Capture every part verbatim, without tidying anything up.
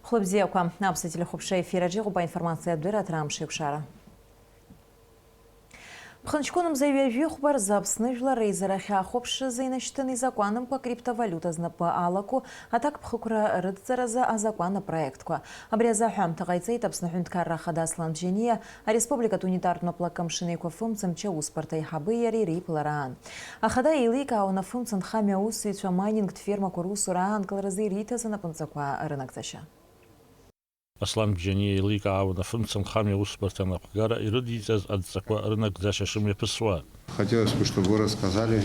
Хәлыбзиақәа, аԥсуа телехәаԥшра ефир аҿы иҟоуп аинформациатә дырраҭара Амш еиқәшара. Ԥхынҷкәынмза ҩажәи хәба рзы Аԥсны жәлар реизара ахьаахәаԥшыз инашьҭын изакәанымкәа акриптовалиута знапы алаку аҭакԥхықәра рыдҵаразы азакәан апроектқәа. Абри азы аҳәамҭа ҟаиҵеит Аԥсны Аҳәынҭқарра Ахада Аслан Бжьаниа, ареспубликатә унитартә наплакы амшын еиқәафымцамч аусбарҭа аиҳаби иареи реиԥылара аан. Ахада еиликаауан афымцамч анхамҩа аусзуҩцәа амайнинг фермақәа русура аанкыларазы ириҭаз анапынҵақәа рынагӡашьа. Аслан Бжьаниа еиликаауан афымцамч анхамҩа аусбарҭа анапхгара ирыдиҵаз адҵақәа рынагӡашьа шымҩаԥысуа. Хотелось бы, чтобы вы рассказали,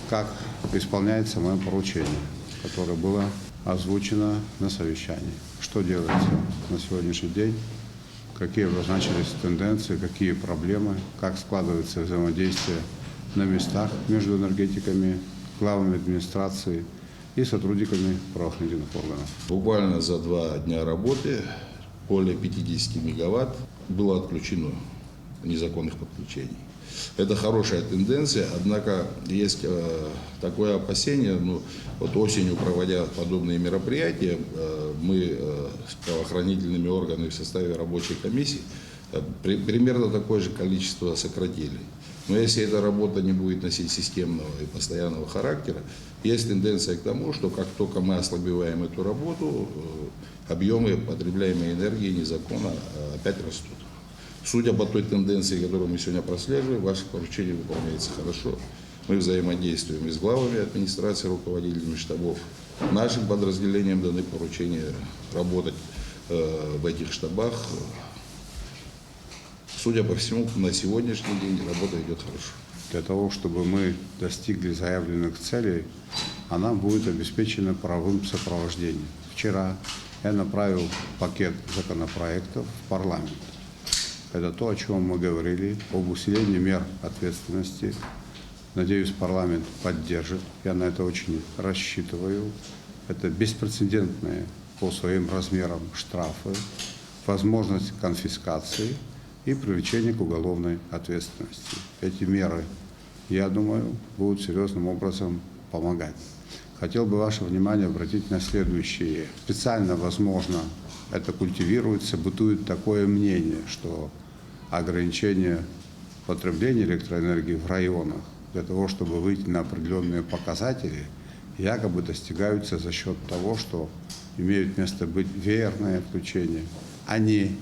как исполняется моё поручение, которое было озвучено на совещании. Что делается на сегодняшний день, какие обозначились тенденции, какие проблемы, как складывается взаимодействие на местах между энергетиками, главами администрации и сотрудниками правоохранительных органов. Буквально за два дня работы более пятидесяти мегаватт было отключено незаконных подключений. Это хорошая тенденция, однако есть э, такое опасение, ну, вот осенью, проводя подобные мероприятия, э, мы э, с правоохранительными органами в составе рабочей комиссии э, при- примерно такое же количество сократили. Но если эта работа не будет носить системного и постоянного характера, есть тенденция к тому, что как только мы ослабеваем эту работу, э, объемы потребляемой энергии незаконно э, опять растут. Судя по той тенденции, которую мы сегодня прослеживаем, ваше поручение выполняется хорошо. Мы взаимодействуем и с главами администрации, руководителями штабов. Нашим подразделениям даны поручения работать э, в этих штабах. Судя по всему, на сегодняшний день работа идет хорошо. Для того, чтобы мы достигли заявленных целей, а нам будет обеспечено правовым сопровождением. Вчера я направил пакет законопроектов в парламент. Это то, о чем мы говорили, об усилении мер ответственности. Надеюсь, парламент поддержит. Я на это очень рассчитываю. Это беспрецедентные по своим размерам штрафы, возможность конфискации и привлечение к уголовной ответственности. Эти меры, я думаю, будут серьезным образом помогать. Хотел бы ваше внимание обратить на следующее. Специально, возможно, это культивируется, бытует такое мнение, что ограничение потребления электроэнергии в районах для того, чтобы выйти на определенные показатели, якобы достигаются за счет того, что имеют место быть веерные отключения, а не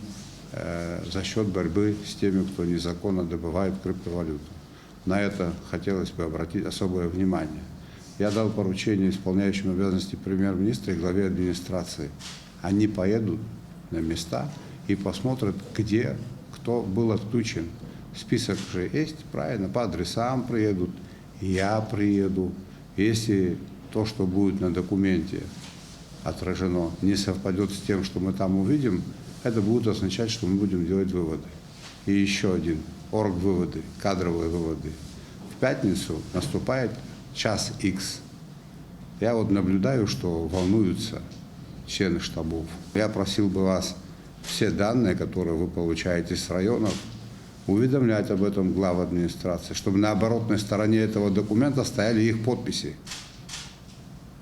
э, за счет борьбы с теми, кто незаконно добывает криптовалюту. На это хотелось бы обратить особое внимание. Я дал поручение исполняющим обязанности премьер-министра и главе администрации. Они поедут на места и посмотрят, где кто был отключен. Список же есть, правильно, по адресам приедут, я приеду. Если то, что будет на документе отражено, не совпадет с тем, что мы там увидим, это будет означать, что мы будем делать выводы. И еще один. Оргвыводы, кадровые выводы. В пятницу наступает час икс. Я вот наблюдаю, что волнуются члены штабов. Я просил бы вас все данные, которые вы получаете с районов, уведомлять об этом глав администрации, чтобы на оборотной стороне этого документа стояли их подписи,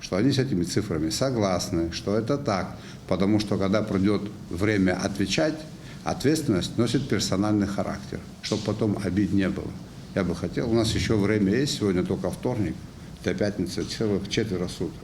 что они с этими цифрами согласны, что это так, потому что, когда придет время отвечать, ответственность носит персональный характер, чтобы потом обид не было. Я бы хотел, у нас еще время есть, сегодня только вторник, до пятницы целых четверо суток.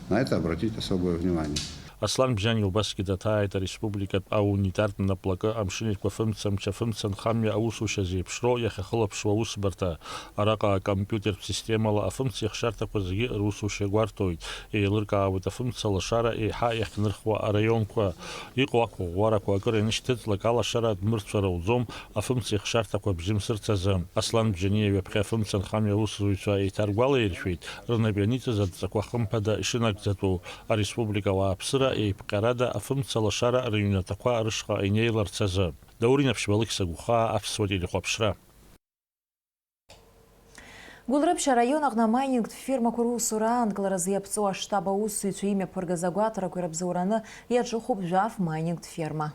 На это обратить особое внимание. Аслан Бжьаниа убасгьы даҭааит ареспубликатә аунитартә наплакы амшын еиқәафымцамч афымца анхамҩа аусушьа зеиԥшроу иахьахылаԥшуа аусбарҭа. Араҟа акомпиутертә системала афымца ихшарҭақәа зегьы русушьа гәарҭоит, еилыркаауеит афымца лашара еиҳа иахьнырхуа араионқәа. Иҟоу ақәыӷәӷәарақәа акыр ианышьҭыҵлак, алашара адмырцәар ауӡом, афымца ихшарҭақәа бжьымсырц азы. Аслан Бжьаниа ҩаԥхьа афымца анхамҩа аусзуҩцәа еиҭаргәалаиршәеит, рнап ианиҵаз адҵақәа хымԥада ишынагӡатәу, ареспублика ауааԥсыра еиԥҟьарада афымца лашара рыҩнаҭақәа рышҟа инеиларц азы. Даур Инаԥшьба, Алықьса Гәхаа, Аԥсуа телехәаԥшра. Гәылрыԥшь араион аҟны амайнингтә фермақәа русура аанкыларазы иаԥҵоу аштаб аусзуҩцәа имҩаԥыргаз агәаҭарақәа ирыбзоураны иаҿыхуп Жәаф майнингтә ферма.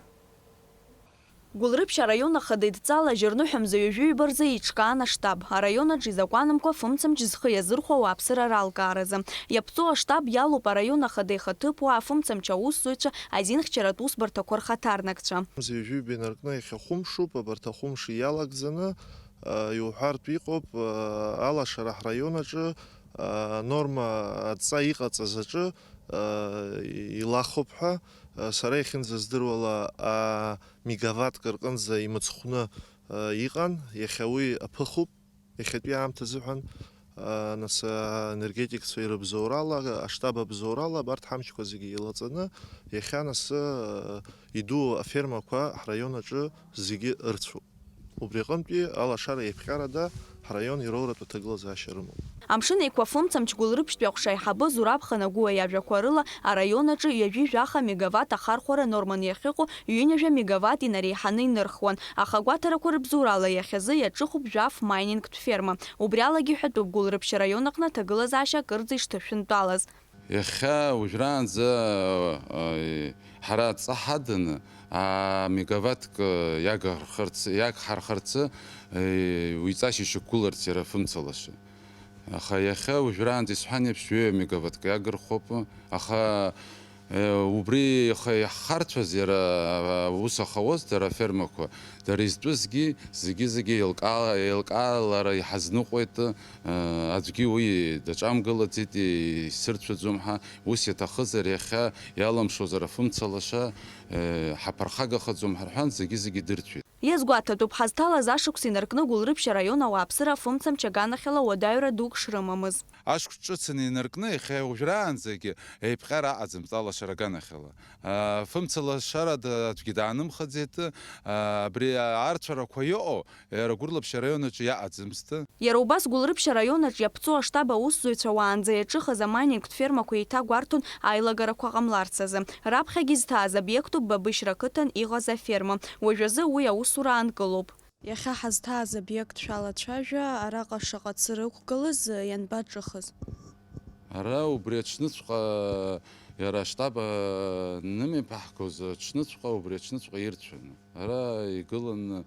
Гәылрыԥшь араион ахада идҵала жьырныҳәамза ҩажәи ҩба рзы еиҿкаан аштаб, араион аҿы изакәанымкәа фымцамч зхы иазырхәо ауааԥсыра ралкааразы. Иаԥҵоу аштаб иалоуп араион ахада ихаҭыԥуаа, афымцамч аусзуҩцәа, азинхьчаратә усбарҭақәа рхаҭарнакцәа. Ҩажәи ҩба инаркны иахьа хәымшуп, абарҭ ахәымш иалагӡаны, а, иуҳәартә иҟоуп, а, алашара ҳраион аҿы, а, норма адҵа иҟаҵаз аҿы, а, илахоуп ҳәа, а, сара иахьынӡаздыруала, а, мегаваттк рҟынӡа имыцхәны, а, иҟан, иахьа уи аԥыхуп, иахьатәи аамҭа азыҳәан, а, нас, а, энергетикцәа ирыбзоурала, аштаб абзоурала абарҭ ҳамчқәа зегьы еилаҵаны, иахьа нас, а, иду афермақәа ҳраион аҿы зегьы ырцәоуп. Убри аҟынтәи алашара еиԥҟьарада ҳраион ироуратә аҭагылазаашьа рымоуп. Амшын Еиқәа фымцамч Гәылрыԥшьтәи аҟәша аиҳабы Зураб Ханагәуа иажәақәа рыла, араион аҿы ҩажәи жәаха мегаватт ахархәара норман иахьыҟоу ҩынҩажәа мегаватт инареиҳаны инырхуан, аха агәаҭарақәа рыбзоурала иахьазы иаҿыхуп жәаф майнинг ферма. Убри алагьы иҳәатәуп Гәылрыԥшь араион аҟны аҭагылазаашьа акырӡа ишҭышәынтәалаз. Иахьа уажәраанӡа, а, ҳара адҵа ҳадын, а, мегаваттк иагархарц, иагҳархарц, а, уи ҵашьа ишьақәгыларц иара фымцалаша. Аха иахьа уажәраанӡа исҳәан еиԥш, ҩеҩа мегаваттк иагырхәоуп, аха, а, убри иаха-, иаҳхарцәаз иара, а, ус ахауаз дара афермақәа, дара изтәызгьы, зегьы-зегьы еилкаала-, еилкаалара иҳазныҟәеит, а, аӡәгьы уи даҿамгылаӡеит, исырцәаӡом ҳәа, ус иаҭахызар, иахьа иалымшозар афымцалаша, а, ҳаԥырхагахаӡом ҳарҳәан, зегьы-зегьы дырцәеит. Иазгәаҭатәуп, ҳазҭалаз ашықәс инаркны Гәылрыԥшь араион ауааԥсыра афымцамч аганахьала уадаҩра дук шрымамыз. Ашықәс ҿыцын инаркны, иахьа уажәраанӡагьы еиԥҟьара аҟаӡамызт алашара аганахьала. А, фымцалашарада аӡәгьы даанымхаӡеит, а, абри арцәарақәа иҟоу, иара Гәылрыԥшь араион аҿы иаҟаӡамызт. Иара убас Гәылрыԥшь араион аҿы иаԥҵоу аштаб аусзуҩцәа уаанӡа иаҿыхыз амайнингтә фермақәа еиҭагәарҭон аилагарақәа ҟамларц азы. Раԥхьагьы изҭааз обиектуп Бабышьра ақыҭан иҟаз аферма. Уажәазы уи аусура аанкылоуп. Иахьа ҳазҭааз обиект шәалацәажәа, араҟа шаҟа цыра ықәгылаз, ианбаҿыхыз? Ара убри аҽныҵәҟьа, иара аштаб анымҩаԥаҳгоз аҽныҵәҟьа, убри аҽныҵәҟьа ирцәаны. Ара игылан,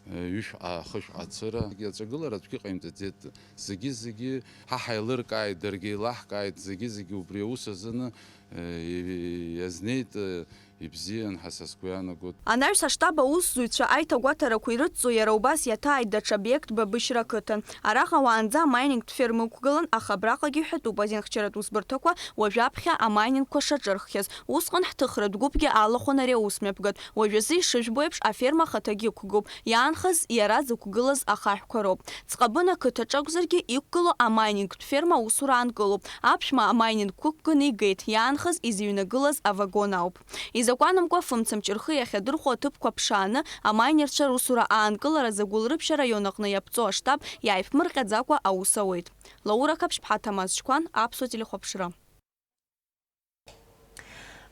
э, ҩышәҟа, хышәҟа цыра. Аҵәагылара аӡәгьы ҟаимҵаӡеит. Зегьы-зегьы ҳа ҳаилыркааит, даргьы еилаҳкааит, зегьы-зегьы убри аус азыны, э, иазнеит, э, ибзиан ҳәа са сгәы иаанагоит. Анаҩс аштаб аусзуҩцәа аиҭагәаҭарақәа ирыдҵо иара убас иаҭааит даҽа обиект Бабышьра ақыҭан. Араҟа уаанӡа амайнингтә ферма ықәгылан, аха абраҟагьы иҳәатәуп азинхьчаратә усбарҭақәа уажәаԥхьа амайнингқәа шаҿырххьаз. Усҟан ҳҭыхратә гәыԥгьы алахәын ари аусмҩаԥгатә. Уажәазы ишыжәбо еиԥш, аферма ахаҭагьы ықәгылоуп. Иаанхаз иара зықәгылаз ахаҳәқәа роуп. Ҵҟабына қыҭаҿы акәзаргьы, иқәгылоу амайнингтә ферма аусура аанкылоуп. Аԥшәма амайнингқәа ықәганы игеит, иаанхаз изыҩнагылаз авагон ауп. Изакәанымкәа, фымцамч рхы иахьадырхәо аҭыԥқәа ԥшааны, амайнерцәа русура аанкыларазы Гәылрыԥшь араион аҟны иаԥҵоу аштаб иааиԥмырҟьаӡакәа аус ауеит. Лаура Қаԥшьԥҳа, Ҭамаз Чқәан, Аԥсуа телехәаԥшра.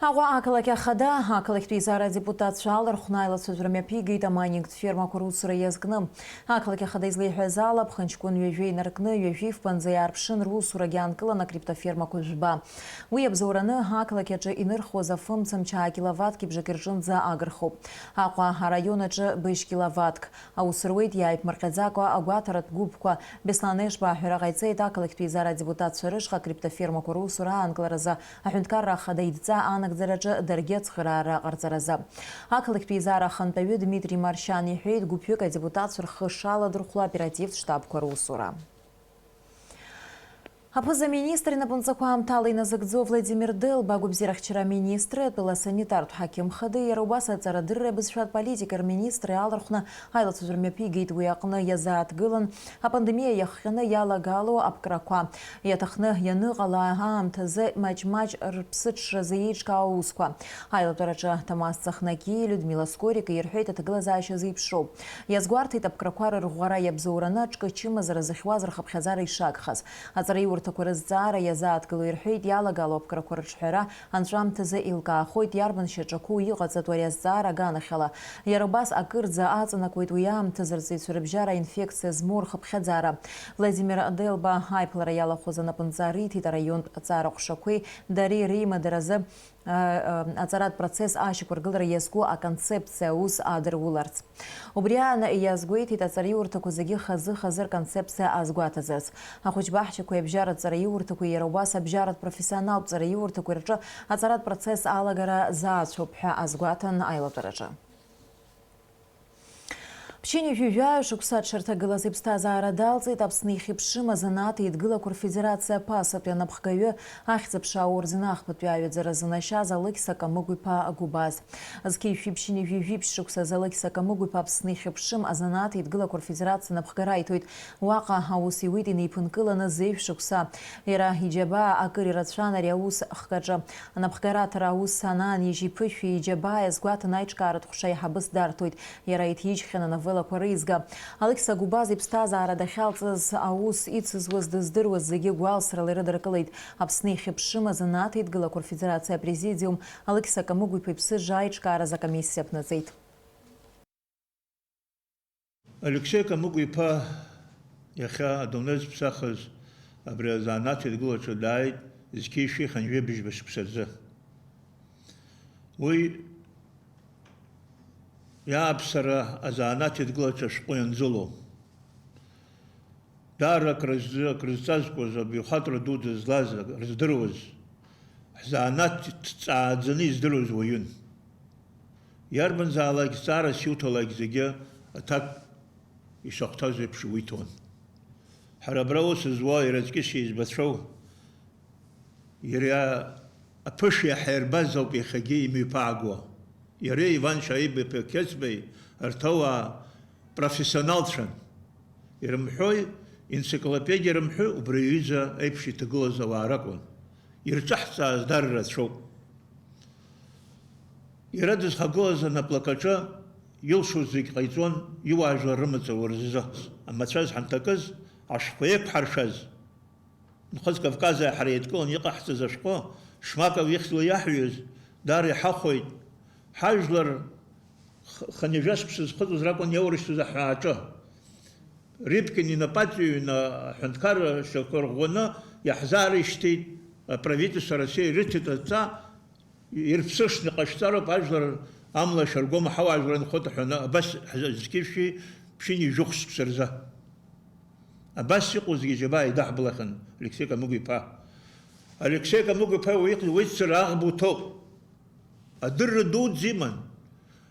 Аҟәа ақалақь ахада ақалақьтә еизара адепутатцәа алархәны аилацәажәара мҩаԥигеит амайнингтә фермақәа русура иазкны. Ақалақь ахада излеиҳәаз ала, ԥхынҷкәын ҩажәа инаркны, ҩажәи фбанӡа иаарԥшын, русурагьы аанкылан акриптофермақәа жәба. Уи иабзоураны ақалақь аҿы инырхуаз афымцамч аакиловаттки бжаки рҿынӡа агырхуп. Аҟәа араион аҿы быжь киловаттк. Аус руеит иааиԥмырҟьаӡакәа агәаҭаратә гәыԥқәа. Беслан Ешба аҳәара ҟаиҵеит ақалақьтә еизара адепутатцәа рышҟа акриптофермақәа русура аанкыларазы аҳәынҭқарра ахада идҵа анагӡараҿы даргьы ацхыраара ҟарҵаразы. Ақалақьтә еизара ахантәаҩы Дмитри Маршьан иҳәеит, гәыԥҩык адепутатцәа рхы шаладырхәла аоперативтә штабқәа русура. Аԥыза-министр инапынҵақәа аамҭала иназыгӡо Владимир Делба агәабзиарахьчара аминистри атәыла асанитартә ҳақьым хадеи, иара убас аҵарадырреи абызшәатә политикеи рминистри алархәны аилацәажәара мҩаԥигеит. Уи аҟны иазааҭгылан апандемиа иахҟьаны иалагало аԥкрақәа, иаҭахны ианыҟала аамҭазы маҷ-маҷ рԥсыҽразы еиҿкаау аусқәа. Аилатәараҿы Ҭамаз Цахнаки, Людмила Скорики ирҳәеит аҭагылазаашьа зеиԥшроу. Иазгәарҭеит аԥкрақәа рырӷәӷәара иабзоураны аҿкы чымазара зыхьуаз рхыԥхьаӡара ишагхаз. Аҵараиурҭа Аиҳабырҭақәа рызҵаара иазааҭгыло ирҳәеит, иалагало аԥкрақәа рыҿҳәара анҵәамҭазы еилкаахоит, иарбан шьаҿақәоу иҟаҵатәу ари азҵаара аганахьала. Иара убас акырӡа аҵанакуеит уи аамҭазы рҵаҩцәа рыбжьара аинфекциа змоу рхыԥхьаӡара. Владимир Делба аиԥылара иалахәыз анапынҵа риҭеит араионтә аҵара ҟәшақәеи дареи реимадаразы, а, а, аҵаратә процесс ашьақәыргылара иазку аконцепциа аус адыруларц. Убри аан иазгәеиҭеит аҵараиурҭақәа зегьы хазы-хазы рконцепциа азгәаҭазарц. Ахәыҷбаҳчақәеи абжьаратә ҵараиурҭақәеи, иара убас абжьаратә профессионалтә ҵараиурҭақәеи рҿы аҵаратә процесс алагара заацәоуп ҳәа азгәаҭан аилатәараҿы. Ԥшьынҩажәи жәаҩа шықәса аҽырҭагылаз иԥсҭазаара далҵит Аԥсны ихьыԥшым азанааҭ еидгылақәа рфедерациа аԥасатәи анапхгаҩы, ахьӡ-аԥша аорден ахԥатәи аҩаӡара занашьаз Алықьса Камыгә-иԥа Гәыбаз. Зқьи жәшәи ԥшьынҩажәи жәиԥшь шықәса азы Алықьса Камыгә-иԥа Аԥсны ихьыԥшым азанааҭ еидгылақәа рфедерациа напхгара иҭоит. Уаҟа аус иуит инеиԥынкыланы зеижә шықәса. Иара иџьабаа акыр ирацәан ари аус хкаҿы. Анапхгараҭара аус анаанижь иԥышәи иџьабааи азгәаҭаны аиҿкааратә ҟәша аиҳабыс дарҭоит. Иара иҭижьхьан ановеллақәа реизга. Алықьса Гәыбаз иԥсҭазаара дахьалҵыз, аус ицызуаз дыздыруаз зегьы гәалсрала ирыдыркылеит. Аԥсны ихьыԥшым азанааҭ еидгылақәа рфедерациа апрезидиум Алықьса Камыгә-иԥа иԥсыжра аиҿкаараз акомиссиа аԥнаҵеит. Алексеи Камыгә-иԥа иахьа адунеи зыԥсахыз абри азанааҭ еидгылаҿы дааит зқьи жәшәи хынҩажәи быжьба шықәса рзы. Уи иааԥсара азанааҭ еидгылаҿы ашәҟәы ианӡыло. Даара акрызҵазкуаз, абаҩхатәра дуӡӡа злаз, рыздыруаз, ҳзанааҭ ҭҵааӡаны издыруаз уаҩын. Иарбанзаалак зҵаарас иуҭалак зегьы аҭак ишахәҭаз еиԥш уиҭон. Ҳара абра аус зуа ирыцкьысшьа избацәоу, иара аԥышәа иаҳаирбаз ауп иахьагьы имҩаԥаагоу. Иареи Иван Шьаиб-иԥа Қьецбеи арҭ ауаа профессионалцәан. Ирымҳәои, енциклопедиа рымҳәои, убри аҩыза еиԥш иҭагылаз ауаа ракәын. Ирҿаҳҵааз дара рацәоуп. Иара дызхагылаз анаплакаҿы илшоз зегь ҟаиҵон, иуаажәлар рымаҵ уа рзы амацәаз ҳанҭакыз, ашәҟәқәа еиқәҳаршәаз, Нхыҵ Кавказааи ҳареи еидкыланы иҟаҳҵаз ашәҟәы, Шмаков ихьӡала иаҳҩыз, даара иҳахәоит. Ҳажәлар х-, хынҩажәа шықәса зхыҵуаз ракәын иаурышьҭыз аҳәааҿы. Рыбкин инапаҵаҩны аҳәынҭқарра шьақәырӷәӷәаны иаҳзаарышьҭит, аправительство России ирыҭеит адҵа, ирԥсыҽны иҟашәҵароуп, ажәлар амла шәаргәама ҳауаажәлар нхоит ҳәаны, абас ҳзы-, зқьи жәшәи ԥшьынҩажәи жәохә шықәса рзы. Абас иҟоу зегьы џьабаа идаҳблахьан Алексеи Камыгә-иԥа. Алексеи Камыгә-иԥа уи, уи ццыра аӷба уҭоуп. Адырра дуӡӡа иман.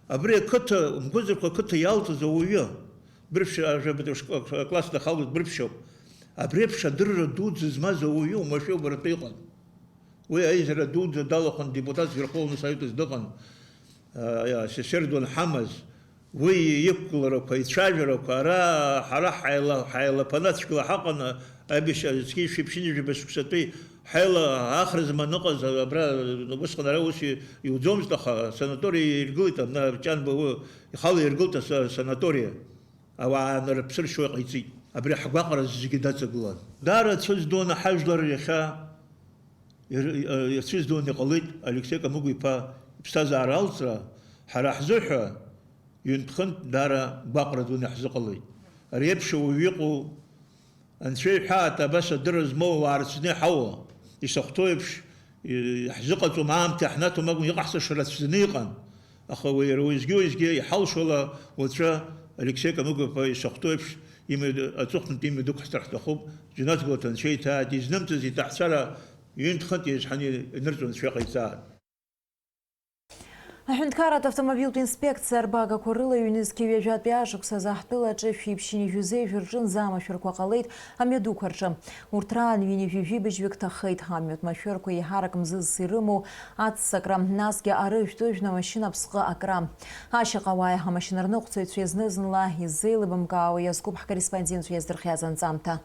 Абри ақыҭа, умгәыӡырхо ақыҭа иалҵыз ауаҩы. Бырԥшь, ажәабатәи шк-, класс дахалгоз Бырԥшьоуп. Абри еиԥш адырра дуӡӡа змаз ауаҩы уамашәа убаратәы иҟан. Уи аизара дуӡӡа далахәын, депутатс Верховный Советс дыҟан, а, а, сесер данҳамаз, уи иқәгыларақәа, ицәажәарақәа, ара ҳара ҳаила-, ҳаилаԥаны ацәгьала ҳаҟаны, аибашьра зқьи жәшәи ԥшьынҩажәи жәаба шықәсатәи ҳаила ахра зманы ыҟаз, абра, усҟан ара ус и-, иуӡомызт, аха санаториа иргылеит, абна Ҷанба уи ихала иргылт аса-, санаториа. Ауаа нарыԥсыршьуа иҟаиҵеит. Абри ҳгәаҟра зегьы даҵагылан. Даара ацәыӡ дуны ҳажәлар иахьа ир-, ацәыӡ дуны иҟалеит Алексеи Камыгә-иԥа иԥсҭазаара алҵра, ҳара ҳзыҳәа ҩынтә-хынтә даара гәаҟра дуны иаҳзыҟалеит. Ари еиԥш ауаҩы иҟоу Анцәа иҳәаат, абас адырра змоу ауаа рацәаны иҳауа, исахәҭоу еиԥш, и-, иаҳзыҟаҵом, аамҭа иаҳнаҭом акәын, иҟаҳҵаша рацәаӡаны иҟан. Аха уи иара уеизгьы-уеизгьы иҳалшола уаҵәы Алексеи Камыгә-иԥа исахәҭоу еиԥш имҩа ду-, аҵыхәтәантәи имҩа дықәҳҵар ҳҭахуп, џьанаҭ гәла ҭынчеиҭааит, изнымҵыз иҭаҳцара ҩынтә-хынтә иазҳаны инырҵо Анцәа иҟаиҵааит. Аҳәынҭқарратә автомобильтә инспекциа арбагақәа рыла ҩнызқьи ҩажәатәи ашықәсазы ҳтәылаҿы шәиԥшьынҩажәи жәеиза рҿынӡа амашәырқәа ҟалеит амҩадуқәа рҿы. Урҭ раан ҩынҩажәи жәибжьҩык ҭахеит. Амҩатә машәырқәа еиҳарак мзызс ирымоу аццакра, насгьы арыжәтә-ыжәтә амашьына аԥсҟы акра. Ашьаҟауааи амашьынарныҟәцаҩцәеи зны-зынла изеилыбамкаауа иазкуп ҳкорреспондентцәа иаздырхиаз анҵамҭа.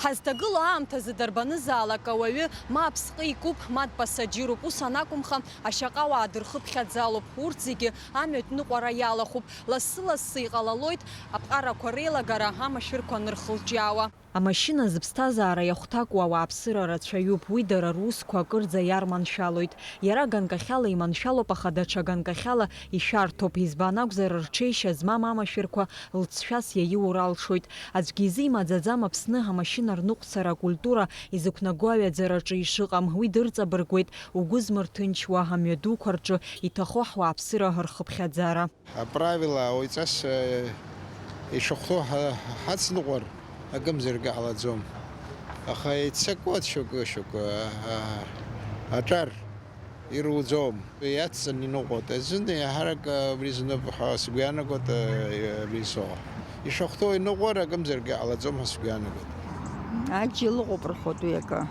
Ҳазҭагылоу аамҭазы дарбанызаалак ауаҩы ма аԥсҟы икуп, ма дпассаџьируп, ус анакәымха, ашьаҟауаа дырхыԥхьаӡалоуп, урҭ зегьы амҩатә ныҟәара иалахәуп, лассы-лассы иҟалалоит аԥҟарақәа реилагара амашәырқәа анырхылҿиаауа. Амашьына зыԥсҭазаара иахәҭакуа ауааԥсыра рацәаҩуп, уи дара русқәа акырӡа иарманшәалоит. Иара ганкахьала иманшәалоуп, аха даҽа ганкахьала ишәарҭоуп, избан акәзар, рҽеишьа змам амашәырқәа лҵшәас иаиур алшоит. Аӡәгьы изы имаӡаӡам Аԥсны амашьына рныҟәцара акультура изықәнаго аҩаӡараҿы ишыҟам, уи дырҵабыргуеит угәы змырҭынчуа амҩадуқәа рҿы иҭахо ҳуааԥсыра рхыԥхьаӡара. Аправила ауаҩҵас, э, ишахәҭоу ҳа-, ҳацныҟәар, акымзарак ҟалаӡом. Аха иццакуа шьоукы-шьоукы, а-, а-, аҿар ируӡом. Иацҵаны иныҟәоит. Азын еиҳарак, а, убри зынтәуп ҳәа сгәы иаанагоит, а, абри соуа. Ишахәҭоу иныҟәар, акымзарак ҟалаӡом ҳәа сгәы иаанагоит. Аџьал ыҟоуп рҳәоит уи акы.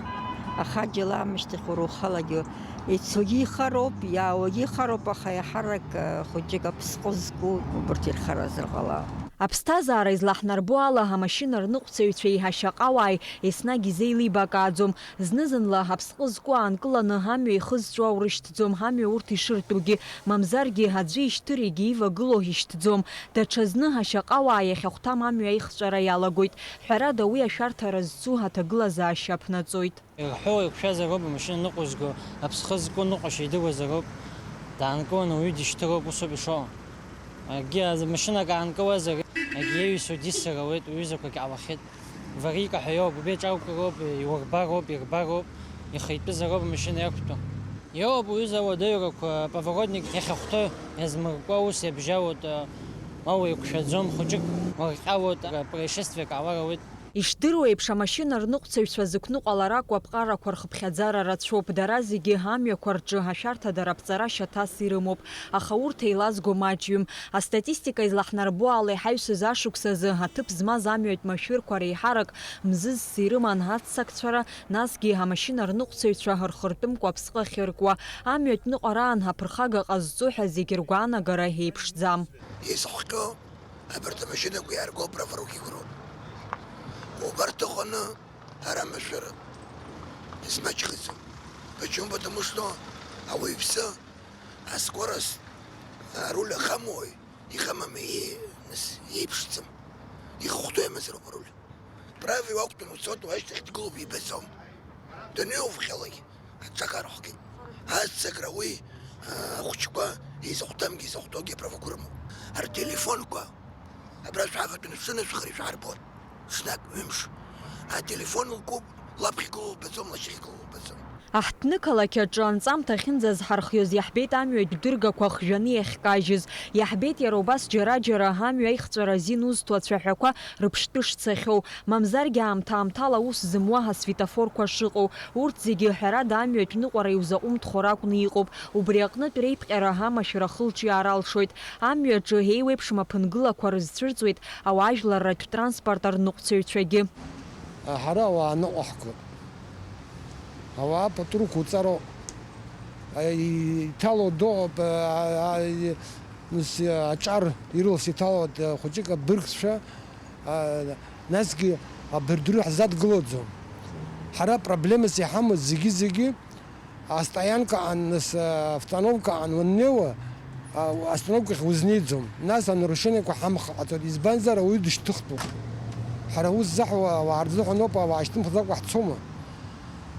Аха аџьал аамышьҭахь уара ухалагьы ицогьы ихароуп, иаауагьы ихароуп, аха еиҳарак, а, хәыҷык аԥсҟы зку убырҭ ирхаразар ҟалап. Аԥсҭазаара излаҳнарбо ала, амашьына рныҟәцаҩцәеи ҳашьаҟауааи еснагь изеилибакааӡом. Зны-зынла аԥсҟы зку аанкыланы амҩа ихызҵәо аурышьҭӡом, амҩа урҭ ишыртәугьы, мамзаргьы аӡәы ишьҭыр егьи ивагылоу ишьҭӡом. Даҽазны ашьаҟауаа иахьахәҭам амҩа аихҵәара иалагоит. Ҳәарада, уи ашәарҭара зцу аҭагылазаашьа аԥнаҵоит. Ирҳәо, еиқәшәазароуп амашьына ныҟәызго, аԥсхы зку ныҟәашьа идыруазароуп. Даанкыланы уаҩы дишьҭыроуп, усоуп ишыҟоу. Акгьы, амашьынак аанкылазар, акгьы иаҩсуа диссар ауеит, уҩызақәагь ҟалахьеит. Варика ҳәа иоуп, убри аҿаркыроуп, иурбароуп, ирбароуп, ихитәызароуп амашьына иақәтәоу. Иоуп уҩыза ауадаҩрақәа, аповоротник иахьахәҭоу, иазмыркуа ус иабжьалоит, уа уеиқәшәаӡом, хәыҷык уарҟьалоит, происшествиак ҟалар ауеит. Ишдыруеиԥш, амашьына рныҟәцаҩцәа зықәныҟәалар акәу аԥҟарақәа рхыԥхьаӡара рацәоуп, дара зегьы амҩақәа рҿы ашәарҭадара аԥҵара шьаҭас ирымоуп, аха урҭ еилазго маҷҩым. Астатистика излаҳнарбо ала, иҳаҩсыз ашықәсазы аҭыԥ змаз амҩатә машәырқәа реиҳарак мзызс ирыман аццакцәара, насгьы амашьына рныҟәцаҩцәа рхыртәымкәа аԥсҟы ахьыркуа. Амҩатә ныҟәараан аԥырхага ҟазҵо ҳәа зегьы ргәаанагара еиԥшӡам. Изхҟьо абарҭ амашьынақәа иаарго аправорукик роуп. Убарҭ ыҟаны ара амашәыра измаҷхаӡом. Почему? Потому что ауаҩԥсы аскорость, аруль ахамои, ихамами, и-, нас, иеиԥшӡам. Ихыхәҭоу имазароуп аруль. Правила уақәтәаны уцоит, уашьҭахь дгылоуп, ибаӡом. Даныҩуа ухьалак аҿакара хкит. Аццакра уи, а, ахәыҷқәа изахәҭамгьы изахәҭоугьы аправақәа рымоуп. Артелефонқәа абра шәааватәаны шәынашәхар ишәаарбоит. Ҽнак, ҩымш. Ателефон лкуп, лаԥхьа игылоу лбаӡом, лашьахь игылоу лбаӡом. Аҳҭнықалақь аҿы анҵамҭа ахьынӡазҳархиоз иаҳбеит амҩатә дыргақәа хжәаны иахькажьыз. Иаҳбеит иара убас џьара-џьара амҩа аихҵәара азин узҭо ацәаҳәақәа рыԥштәы шцахьоу. Мамзаргьы аамҭа-аамҭала аус зымуа асветофорқәа шыҟоу. Урҭ зегьы, ҳәарада, амҩатә ныҟәара иузаҟәымҭхо ракәны иҟоуп. Убри аҟнытә реиԥҟьара амашәыр ахылҿиаара алшоит. Амҩаҿы еиуеиԥшым аԥынгылақәа рызцәырҵуеит ауаажәларратә транспорт арныҟәцаҩцәагьы. Ҳара ауаа ныҟәаҳгоит. Ауаа патруқәа уҵароуп. А, и-, иҭало доуп, а, а, и-, нас, а, аҿар ирылс иҭало, а, хәыҷык абыргцәа, а, насгьы абырдәы ҳзадгылаӡом. Ҳара проблемас иҳамоу зегьы-зегьы, астоянкаҟан, нас, а, автономкаҟан уаннеиуа, а, остановкахь узнеиӡом. Нас анарушениақәа ҳамхаҟаҵоит, избанзар ауаҩы дышьҭыхтәуп. Ҳара ус заҳуа, ауаа рзыҳәаноуп, ауаа шьҭымхӡакәа ҳцома?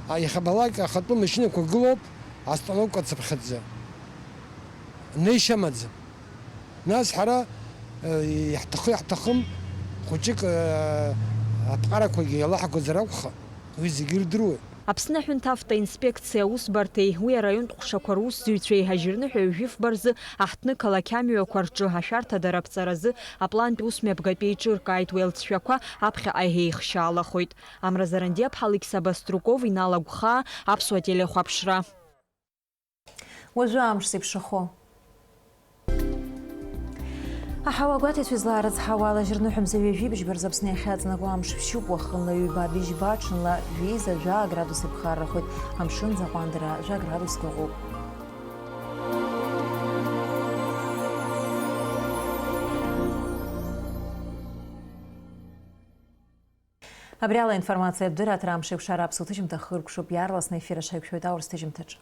А, иахьабалак ахатәы машьынақәа гылоуп, остановка цыԥхьаӡа. Неишьа амаӡам. Нас ҳара, э, иаҳҭахы-иаҳҭахым, хәыҷык, э, аԥҟарақәагьы еилаҳгозар акәхап, уи зегьы ирдыруеит. Аԥсны аҳәынҭавтоинспекциа аусбарҭеи уи араионтә ҟәшақәа русзуҩцәеи ажьырныҳәа ҩажәи фба рзы аҳҭнықалақь амҩақәа рҿы ашәарҭадара аԥҵаразы аплантә усмҩаԥгатә еиҿыркааит, уи алҵшәақәа аԥхьаҟа еихшьаалахоит. Амра Зарандиаԥҳа, Алықьса Баструков, Инал Агәхаа, Аԥсуа телехәаԥшра. Уажәы амш зеиԥшрахо. Аҳауа гәаҭаҩцәа излаарыцҳауа ала, ажьырныҳәа мза ҩажәи быжьба рзы Аԥсны иахьаҵанакуа амш ԥшьуп, уахынла ҩба быжьба, ҽынла жәеиза жәаа градус иԥхаррахоит, амшын аӡы аҟәандара жәа градуск ыҟоуп. Абри ала информациатә дырраҭара Амш еиқәшара аԥсуа ҭыжьымҭа хыркәшоуп, иаарласны аефир аҽаҩқәшәоит аурыс ҭыжьымҭаҿы.